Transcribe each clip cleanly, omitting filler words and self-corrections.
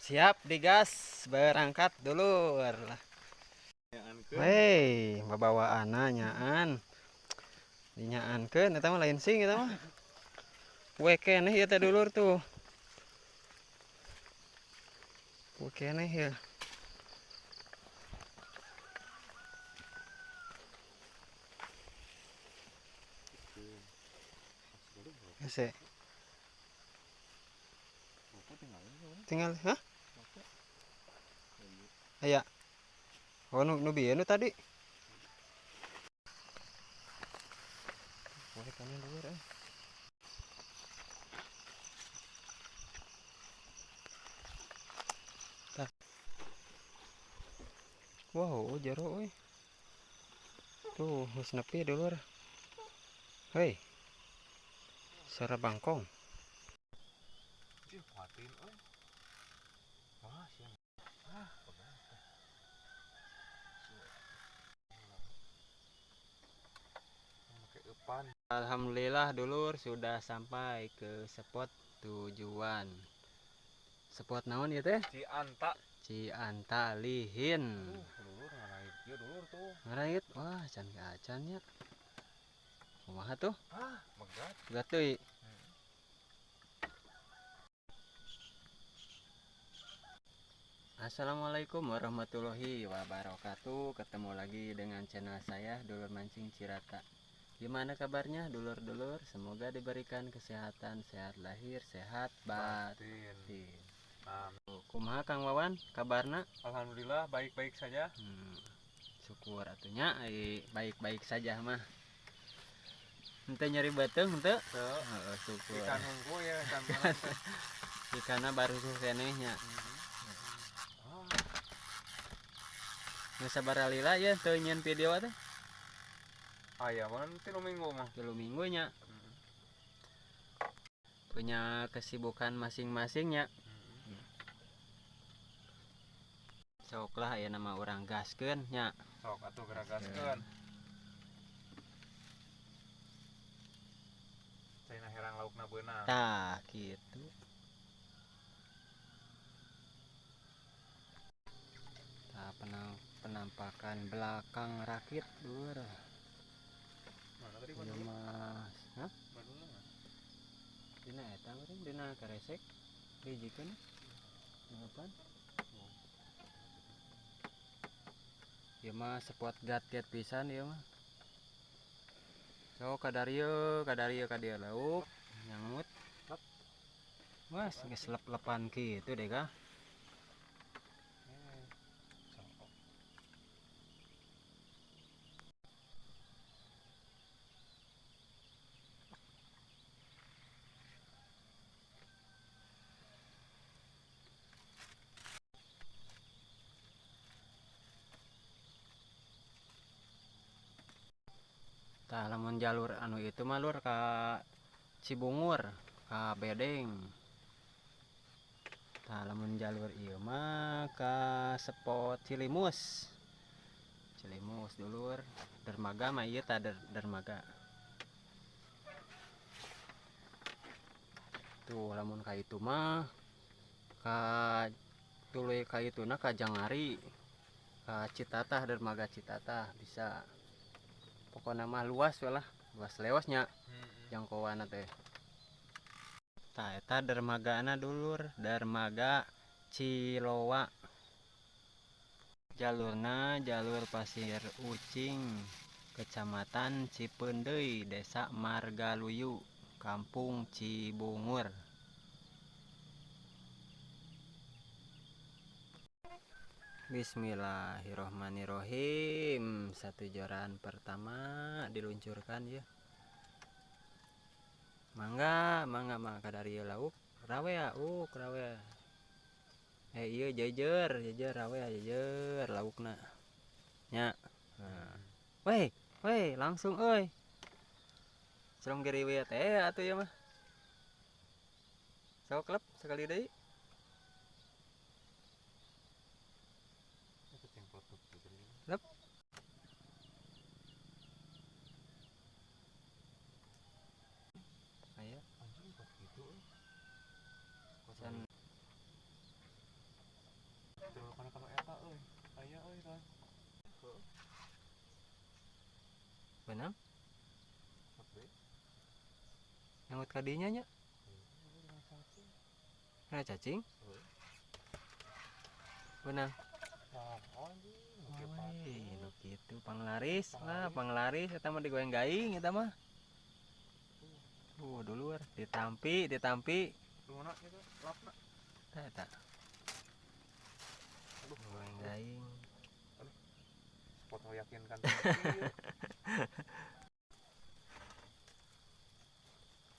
Siap digas, berangkat dulur. Hei, babawaanna nyaan. Dinyaankeun eta mah lain sing eta mah. We keneh ieu teh dulur tuh. We keneh ya. Hese. Tinggal, hah? Aya. Oh, nu bieu nu tadi. Boleh kanan dulur eh. Tah. Wow, jero euy. Tuh, geus nepi dulur. Hei. Suara bangkong. Alhamdulillah dulur sudah sampai ke spot tujuan. Spot naon ieu teh? Cianta. Cianta Lihin. Dulur ngarait ieu dulur tuh. Ngarait. Wah, can ka acan nya. Kumaha tuh? Ah, megat. Megat deui. Assalamualaikum warahmatullahi wabarakatuh. Ketemu lagi dengan channel saya Dulur Mancing Cirata. Gimana kabarnya dulur-dulur? Semoga diberikan kesehatan, sehat lahir, sehat batin. Amin. Kumaha Kang Wawan kabarna? Alhamdulillah baik-baik saja. Syukur atunya baik-baik saja mah. Henteu nyeri beuteung henteu? Teu. Heeh, syukur. Ikan hungku ya, ikan mana teh. Ikanna baru keneh nya. Geus sabaraha lila ya teu nyieun video teh? Aya mah 3 minggu mah. 3 minggu nya. Punya kesibukan masing-masing nya. Sok lah aya nama urang gaskeun nya. Sok atuh geura gaskeun. Caina herang laukna beunang. Tah kitu. Tah penampakan belakang rakit dulur. Mana tadi Iya, Bandung? Mas. Hah? Bandung mana? Dina eta meureun dina karesek hijikeun. Delapan. Ieu mah spot gat-gat pisan ieu mah. Sok kadarieu, kadarieu ka dieu lauk nyangut. Wah, geus lep-lepan kitu deh kah. Tah lamun jalur anu itu mah lur ka Cibungur, ka Bedeng. Tah lamun jalur ieu mah ka spot Cilimus. Cilimus dulur, dermaga mah ieu tah dermaga. Tuh lamun ka itu mah ka tuluy ka ituna ka Jangari, ka Citatah, dermaga Citatah bisa. Pokoknya mah luas we lah, luas lewasnya jangkauanna teh. Tah eta dermagana dulur, dermaga Ciloa. Jalurna jalur Pasir Ucing, Kecamatan Cipeundeuy, Desa Margaluyu, Kampung Cibungur. Bismillahirrohmanirrohim. Satu joran pertama diluncurkan ya. Mangga, mangga, mangga kadarieu lauk. Rawe ya, rawe. Iya jejer, jejer rawe ya, jejer laukna. Nya. Nah. Weh, weh, langsung euy. Serong geriwet teh atuh ieu mah. Sok lep sekali deui. Lep. Aya. Can. Euy tah. Beunang? Tapi Nyangut ka dinya nya. Kena cacing? Beunang. Nah, anjing, nu Wih, nu kitu panglaris lah, panglaris eta mah digoyang gaing eta mah. Dulur, ditampi, ditampi. Mana itu lapna? Tah eta. Aduh, Goyang gaing. Spot meyakinkan.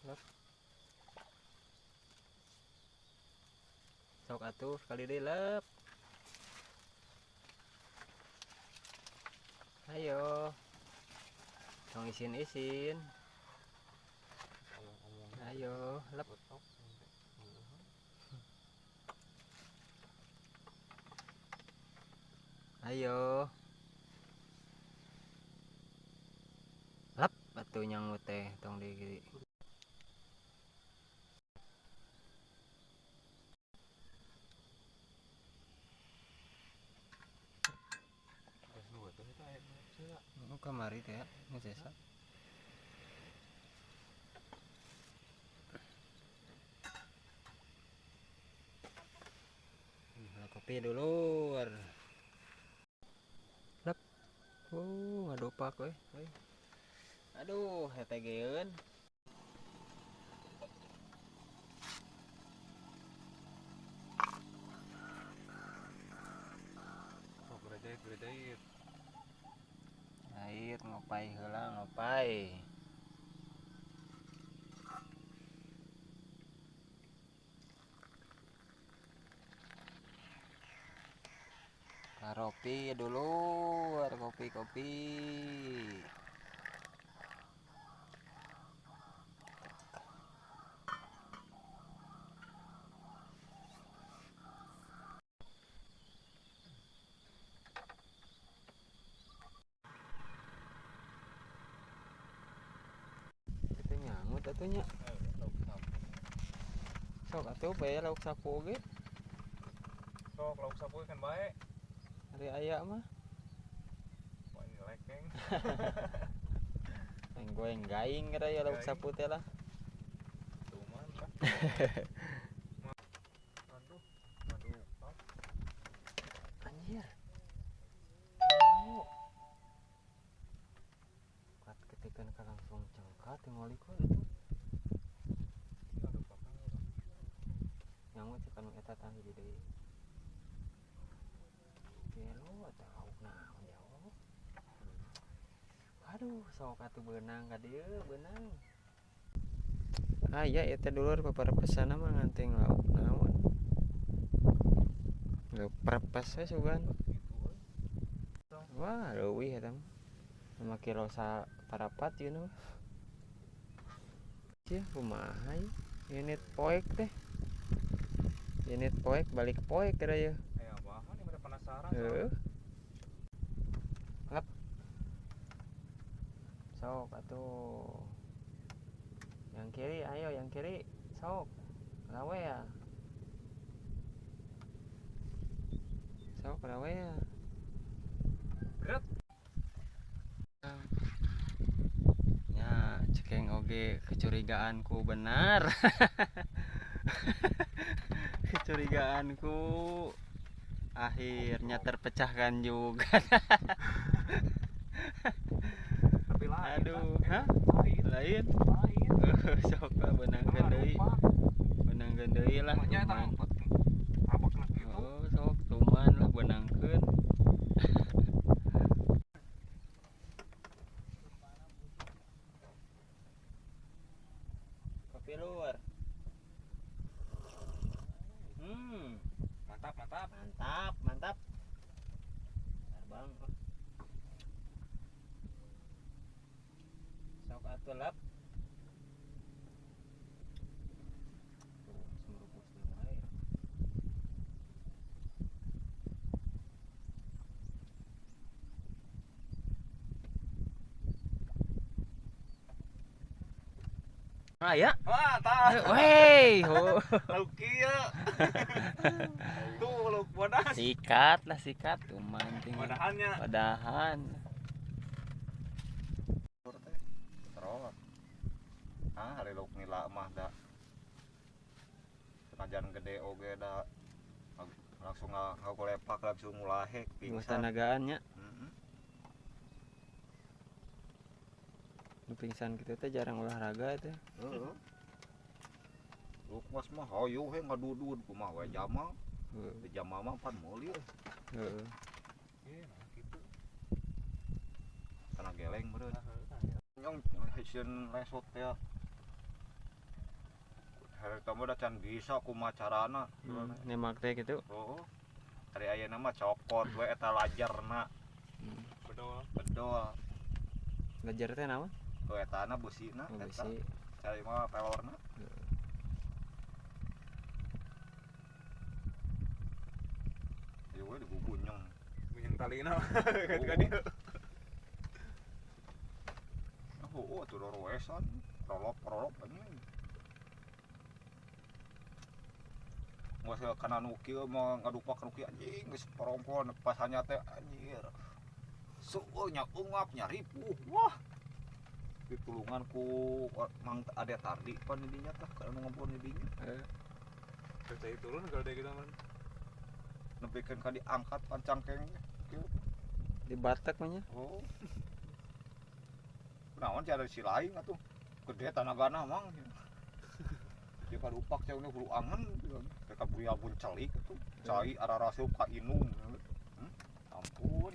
Lep. Sok atuh sekali deui lep. Ayo. Tong isin-isin. Ayo, lep. Ayo. Lep atuh nyangut teh tong di Nu kamari teh nu sesa. Kopi dulur. Lep. Ngadopak euy. Aduh, hetegeun. Oh, berjahit, berjahit. Air ngopai heula, ngopai. Kopi dulu, kopi-kopi. Itu nyangut atuh nya. Sok atuh bae lauk sapu oge. Sok lauk sapu kan bae. Hari aya mah. Wah, ini lekeng. Goeng gaing kira ya lauk sapu teh lah. Tuman lah. Aduh, aduh. Anjir. Oh. Kat ketikan ka langsung cengkat tingoliko itu. Nyangut sih kanu eta tah hiji deui. Gelo atau lauk naon ya Allah. Aduh, sok atuh beunang ka dieu, beunang. Ah ya eta dulur paparepesana mah nganteng lauk naon. Lauk perepes we sugan. Wah, leuwih eta mah. Lima kilo saparapat ieu mah. Cia kumaha ieu? Unit poek teh. Unit poek balik poek kira ieu. Penasaran. Heeh. Lep. Sok atuh. Yang kiri, ayo yang kiri. Sok. Rawe ya. Sok rawe ya. Berat. Ya, cekeng oge kecurigaanku benar. Kecurigaanku akhirnya terpecahkan juga. Tapi lain. Aduh, hah? Lain. Lain. Lain. Sok lah benangkeun deui. Benangkeun deui lah. Nya eta rabokna kitu. Oh, sok tuman lah benangkeun. Kopi luar. Mantap, mantap. Mantap, mantap. Bentar, Bang. Sok atuh lap. Tuh, semerupus deui wae. Ah ya. Wah, tah. Wey, ho. Lauk kieu. Tuh lauk Lauk bodas. Sikat lah sikat tuh mancing. Wadahannya. Wadahan. Terus. Ah, hari lauk nila mah da. Senajan gede oge da langsung ngagolepak langsung mulahek pingsan. Tenagaannya. Nu pingsan kitu teh jarang olahraga teh. Heeh. Lauk mas mah hayu he ngadudud kumaha we jamal. Di jamal mah pan meuli euy. Heeh. Iya, nah kitu. Kana geleng meureun. Nyong sieun lesot teh. Harita mah da can bisa kumaha carana. Nembak teh kitu. Heeh. Ari ayeuna mah cokot we eta lajarna. Bedol. Bedol. Lajar teh naon? Heuh etana beusina Oh, eta. besi. Cari mah pelorna. Ayo we digugunyong. Gunyong talina. Ka dieu. Oh, atuh roroesan, rolop-rolop anjing. Geus kana nu kieu mah ngadupak nu kieu anjing geus parongkon pasanya teh anjir. Seueur nya ungap nya ripuh. Wah. Ditulungan ku Mang Ade Tardi pan di dinya tah kana nu ngobrol di dinya. Heeh. Percaya turun kalau dia gitu mah. Nepikeun ka diangkat pan cangkeng kieu. Di Batak mah nya. Oh. Naon cara si lain atuh. Gede tanagana mang. Dia kadupak ceweknya hulu angen mereka buyabun celik itu cai ararasup ka inung. Ampun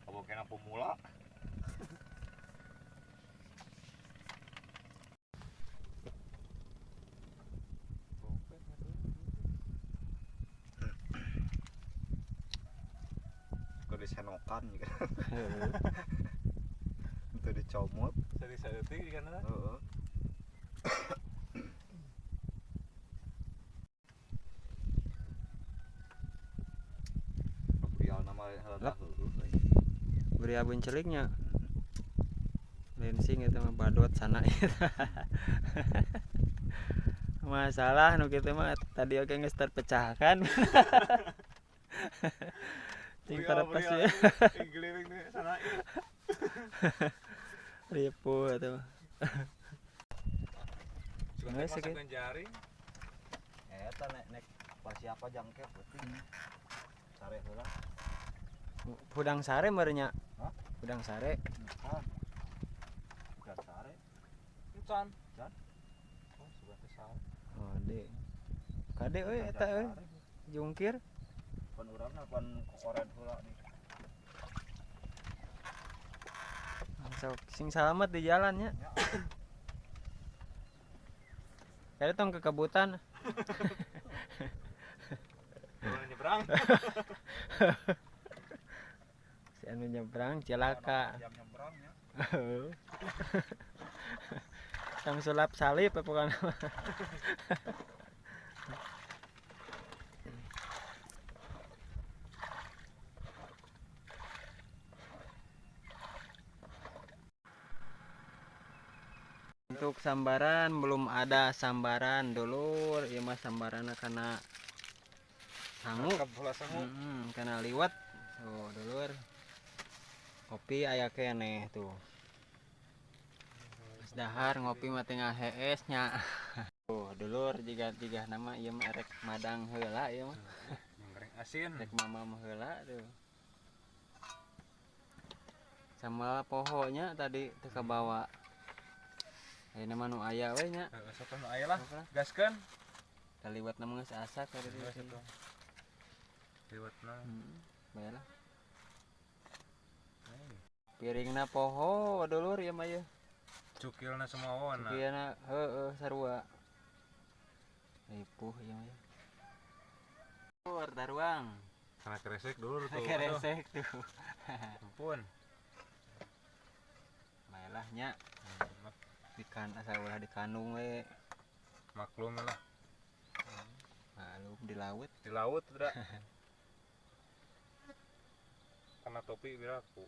abo kena pemula. Ke disenokan gitu. Itu dicomot. Seri-seri ikan lah. Heeh. Beri abun celiknya. Lensing eta mah badot sana. Masalah nu kitu mah tadi oge geus terpecahkan. Cing terlepas ya. Geliring teh sana. Ripuh eta mah. Suka masukkeun jaring. Eta nek persiapan jangkep penting. Sare heula. Hudang sare meureun nya. Hah? Hudang sare. Hah. Hudang sare. Encan. Encan. Oh, sugan teh sare. Oh, de. Kade euy eta euy. Jungkir. Pan urangna pan kokoren heula nih. Sok sing salamet di jalan nya. Kade tong kekebutan. Nyebrang. Si anu nyebrang celaka. Jam nyebrang ya. Tang sulap salib apa bukan. Untuk sambaran belum ada sambaran dulur, ieu mah sambaranna kana sangu. Kana liwat. Tuh dulur. Kopi aya keneh tuh. Geus dahar ngopi mah tengah hees nya. Tuh dulur jiga nama ieu mah erek madang heula ieu mah. Goreng asin. Rek mamam heula tuh. Sama pohonya tadi teu kabawa. Ayeuna mah nu aya we nya. Heeh, sok nu aya lah. Gaskeun. Kaliwat na geus asak tadi. Liwatna. Bae lah. Piringna poho dulur ieu mah ieu. Cukilna semua warna. Cukilna heueuh sarua. Ripuh ieu mah. Dulur taruang. Kana kresek dulur tuh. Kresek tuh. Ampun. Bae lah nya. Dikan asal ulah dikandung we. Maklum lah. Maklum di laut. Di laut udah. Karena topi biraku.